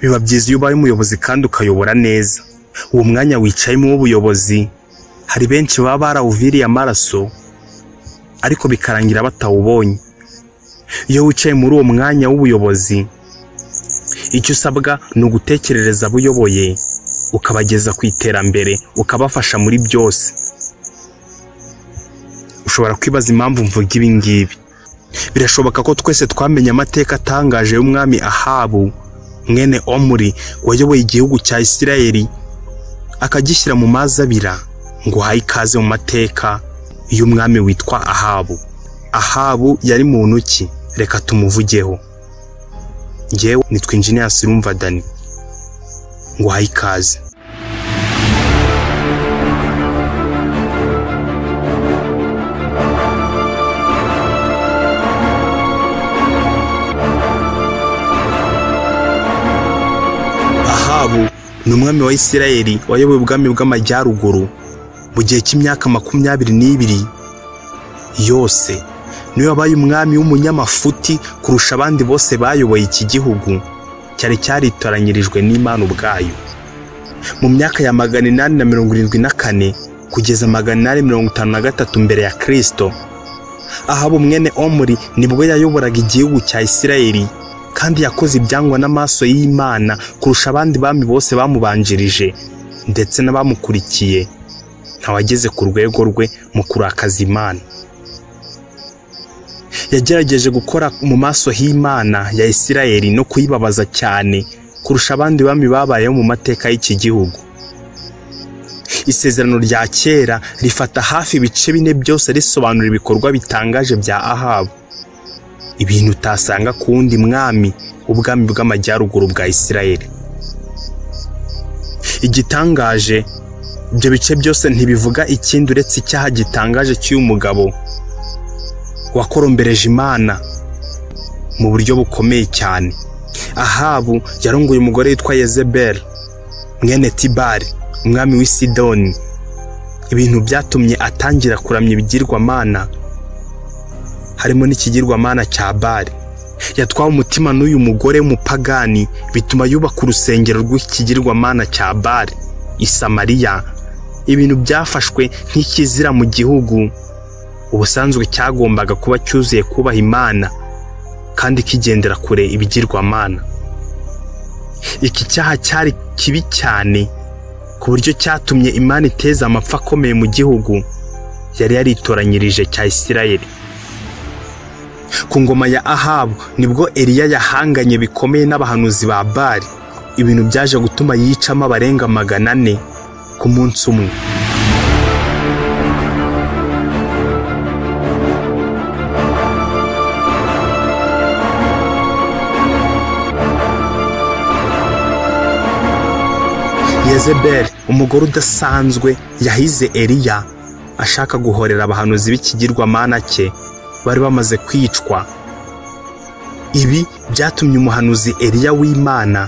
Biba byiza iyo ubaye umuyobozi kandi ukayobora neza. Uwo mwanya wicayemo w'ubuyobozi hari benshi baba barawuviriye amaraso ariko bikarangira batawubonye. Iyo wicaye muri uwo mwanya w'ubuyobozi, icyo usabwa ni ugutekerereza abo uyoboye, ukabageza ku iterambere, ukabafasha muri byose. Ushobora kwibaza impamvu mvuga ibi ngibi. Birashoboka ko twese twamenye amateka atangaje y'umwami Ahabu mwene Omuri wayoboye igihugu cya Isirayeli akagishyira mu mazi abira. Ngo uhaye ikaze mu mateka y'umwami witwa Ahabu. Ahabu yari muntu ki? Reka tumuvugeho. Njyewe nitwa Engineer Sirumva Dani, ngo uhaye ikaze. Ahabu ni umwami wa Isirayeli wayoboye ubwami bw'amajyaruguru mu gihe cy'imyaka 22 yose. Niwe wabaye umwami w'umunyamafuti kurusha abandi bose bayoboye iki gihugu cyari cyaritoranyirijwe n'Imana ubwayo. Mu myaka ya 874 kugeza 853 mbere ya Kristo, Ahabu mwene Omuri nibwo yayoboraga igihugu cya Isirayeli, kandi yakoze ibyangwa n'amaso y'Imana kurusha abandi bami bose bamubanjirije ndetse n'abamukurikiye. Ntawageze ku rwego rwe mu kurakaza Imana. Yagerageje gukora mu maso h'Imana ya Isirayeli no kuyibabaza cyane kurusha abandi bami babayeho mu mateka y'iki gihugu. Isezerano rya kera rifata hafi ibice bine byose risobanura ibikorwa bitangaje bya Ahabu, ibintu utasanga ku wundi mwami ubwami bw'amajyaruguru bwa Isirayeli. Igitangaje, ibyo bice byose ntibivuga ikindi uretse icyaha gitangaje cy'uyu mugabo wakorombereje Imana mu buryo bukomeye cyane. Ahabu yarongoye umugore witwa Yezebel mwene Tibari, umwami w'i Sidoni, ibintu byatumye atangira kuramya ibigirwamana harimo n'ikigirwamana cya Bali. Yatwawe umutima n'uyu mugore w'umupagani bituma yubaka urusengero rw'ikigirwamana cya Bali i Samariya, ibintu byafashwe nk'ikizira mu gihugu ubusanzwe cyagombaga kuba cyuzuye kubaha Imana kandi kigendera kure ibigirwamana. Iki cyaha cyari kibi cyane ku buryo cyatumye Imana iteza amapfa akomeye mu gihugu yari yaritoranyirije cya Isirayeli. Ku ngoma ya Ahabu nibwo Eliya yahanganye bikomeye n'abahanuzi ba Bali, ibintu byaje gutuma yicamo abarenga 400 ku munsi umwe. Yezebel, umugore udasanzwe, yahize Eliya ashaka guhorera abahanuzi b'ikigirwamana cye bari bamaze kwicwa. Ibi byatumye umuhanuzi Eliya w'Imana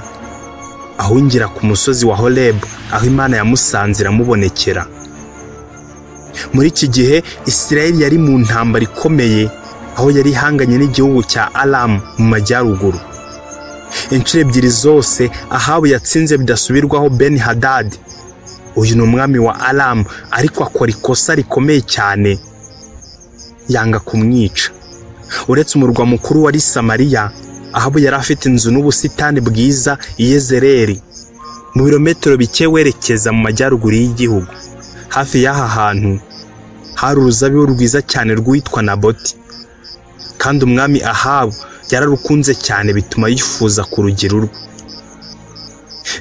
ahungira ku musozi wa Horeb, aho Imana yamusanze iramubonekera. Muri iki gihe Isirayeli yari mu ntambara ikomeye, aho yari ihanganye n'igihugu cya Aramu mu majyaruguru. Inshuro ebyiri zose Ahabu yatsinze bidasubirwaho Ben Hadad, uyu ni umwami wa Aramu, ariko akora ikosa rikomeye cyane, yanga kumwica. Uretse umurwa mukuru wari Samariya, Ahabu yari afite inzu n'ubusitani bwiza i Yezereli, mu birometero bike werekeza mu majyaruguru y'igihugu. Hafi y'aha hantu hari uruzabibu rwiza cyane rwitwa Naboti, kandi umwami Ahabu yararukunze cyane bituma yifuza kurugira urwe.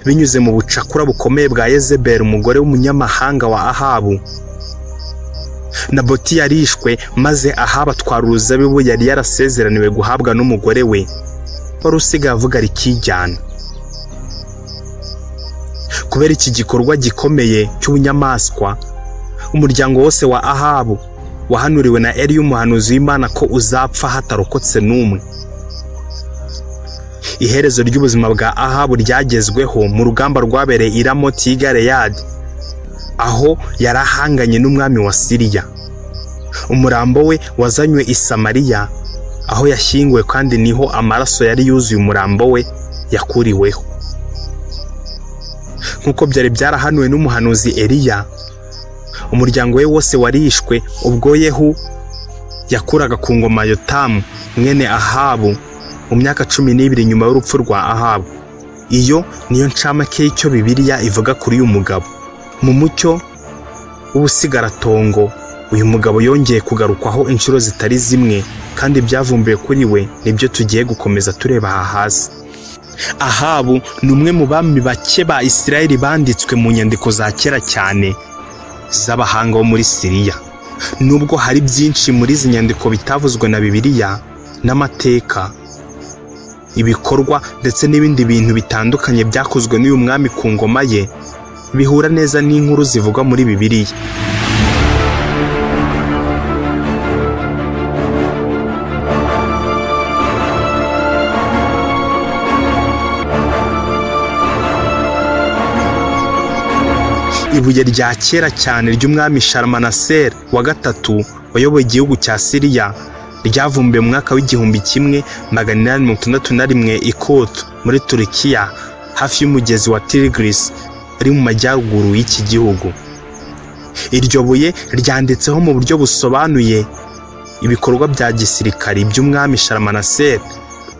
Binyuze mu bucakura bukomeye bwa Yezebel, umugore w'umunyamahanga wa Ahabu, Naboti yarishwe, maze Ahabu atwara uruzabibu yari yarasezeraniwe guhabwa n'umugore we wari usigaye avuga rikijyana. Kubera iki gikorwa gikomeye cy'ubunyamaswa, umuryango wose wa Ahabu wahanuriwe na Eliya umuhanuzi w'Imana ko uzapfa hatarokotse n'umwe. Iherezo ry'ubuzima bwa Ahabu ryagezweho mu rugamba rwabereye i Ramoti y'i Galeyadi, aho yarahanganye n'umwami wa Siriya. Umurambo we wazanywe i Samariya, aho yashyinguwe, kandi niho amaraso yari yuzuye umurambo we yakuriweho. Nk'uko byari byarahanuwe n'umuhanuzi Eliya, umuryango we wose warishwe ubwo Yehu yakuraga ku ngoma Yotamu mwene Ahabu mu myaka 12 nyuma y'urupfu rwa Ahabu. Iyo niyo ncamake y'icyo Bibiliya ivuga kuri uyu mugabo. Mu mucyo w'ubusigaratongo, uyu mugabo yongeye kugarukwaho inshuro zitari zimwe, kandi ibyavumbuye kuri we nibyo tugiye gukomeza tureba aha hasi. Ahabu ni umwe mu bami bake ba Isirayeli banditswe mu nyandiko za kera cyane z'abahanga bo muri Siriya. Nubwo hari byinshi muri izi nyandiko bitavuzwe na Bibiliya n'amateka, ibikorwa ndetse n'ibindi bintu bitandukanye byakozwe n'uyu mwami ku ngoma ye, bihura neza n'inkuru zivugwa muri Bibiliya. Ibuye rya kera cyane ry'umwami Shalmaneser wa gatatu wayoboye igihugu cya Siriya ryavumbuwe mu mwaka w'1861 i Kut muri Turukiya, hafi y'umugezi wa Tigris uri mu majyaruguru y'iki gihugu. Iryo buye ryanditseho mu buryo busobanuye ibikorwa bya gisirikari by'umwami Shalmaneser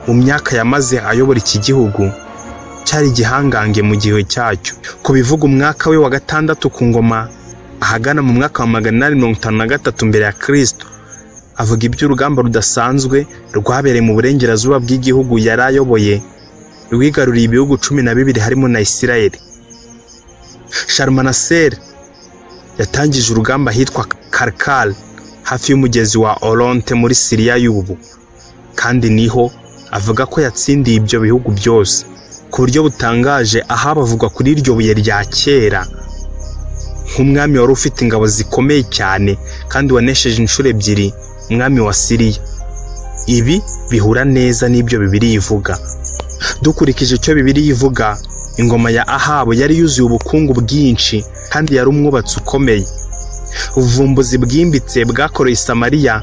mu myaka yamaze ayobora iki gihugu cyari igihangange mu gihe cyacyo. Ku bivuga umwaka we wa 6 ku ngoma, ahagana mu mwaka wa 853 mbere ya Kristo, avuga iby'urugamba rudasanzwe rwabereye mu burengerazuba bw'igihugu yari ayoboye, rwigaruriye ibihugu 12 harimo na Isirayeli. Shalmaneser yatangije urugamba ahitwa Karkal hafi y'umugezi wa Oronte muri Siriya y'ubu, kandi niho avuga ko yatsindiye ibyo bihugu byose. Ku buryo butangaje, Ahabu avugwa kuri iryo buye rya kera nk'umwami wari ufite ingabo zikomeye cyane kandi wanesheje inshuro 2 umwami wa Siriya. Ibi bihura neza n'ibyo Bibiliya ivuga. Dukurikije icyo Bibiliya ivuga, ingoma ya Ahabu yari yuzuye ubukungu bwinshi kandi yari umwubatsi ukomeye. Ubuvumbuzi bwimbitse bwakorewe i Samariya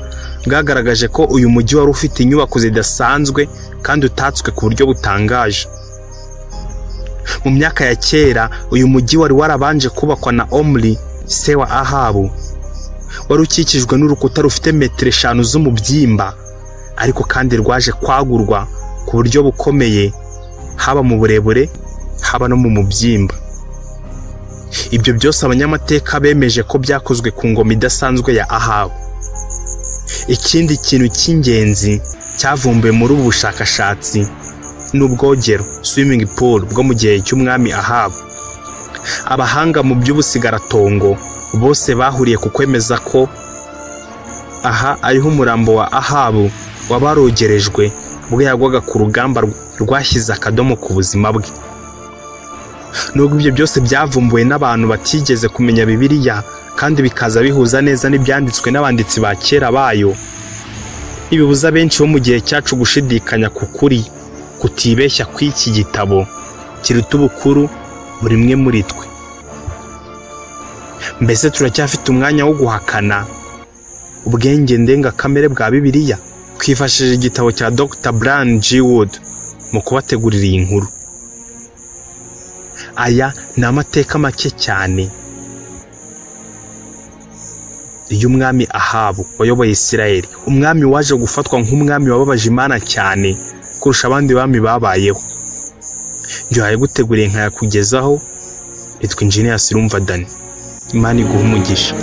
bwagaragaje ko uyu mujyi wari ufite inyubako zidasanzwe kandi utatswe ku buryo butangaje. Mu myaka ya kera, uyu mujyi wari warabanje kubakwa na Omri, se wa Ahabu. Wari ukikijwe n'urukuta rufite metero 5 z'umubyimba, ariko kandi rwaje kwagurwa ku buryo bukomeye, haba mu burebure haba no mu mubyimba. Ibyo byose abanyamateka bemeje ko byakozwe ku ngoma idasanzwe ya Ahabu. Ikindi kintu cy'ingenzi cyavumbuwe muri ubu bushakashatsi n'ubwogero swimming pool bwo mu gihe cy'umwami Ahabu. Abahanga mu by'ubusigaratongo bose bahuriye ku kwemeza ko aha ariho umurambo wa Ahabu wabarogerejwe ubwo yagwaga ku rugamba rwashyize akadomo ku buzima bwe. Nubwo ibyo byose byavumbuwe n'abantu batigeze kumenya Bibiliya kandi bikaza bihuza neza n'ibyanditswe n'abanditsi ba kera bayo, ntibibuza benshi bo mu gihe cyacu gushidikanya ku kuri kutibeshya kw'iki gitabo kiruta ubukuru buri mwe muri twe. Mbese turacyafite umwanya wo guhakana ubwenge ndengakamere bwa Bibiliya? Twifashishije igitabo cya Dr. Brian G. Wood mu kubategurira iyi nkuru. Aya ni amateka make cyane y'umwami Ahabu wayoboye Isirayeli, umwami waje gufatwa nk'umwami wababaje Imana cyane kurusha abandi bami babayeho. Njye guteguriye nkayakugezaho, nitwa Engineer Sirumva Dani. Imana iguhe umugisha.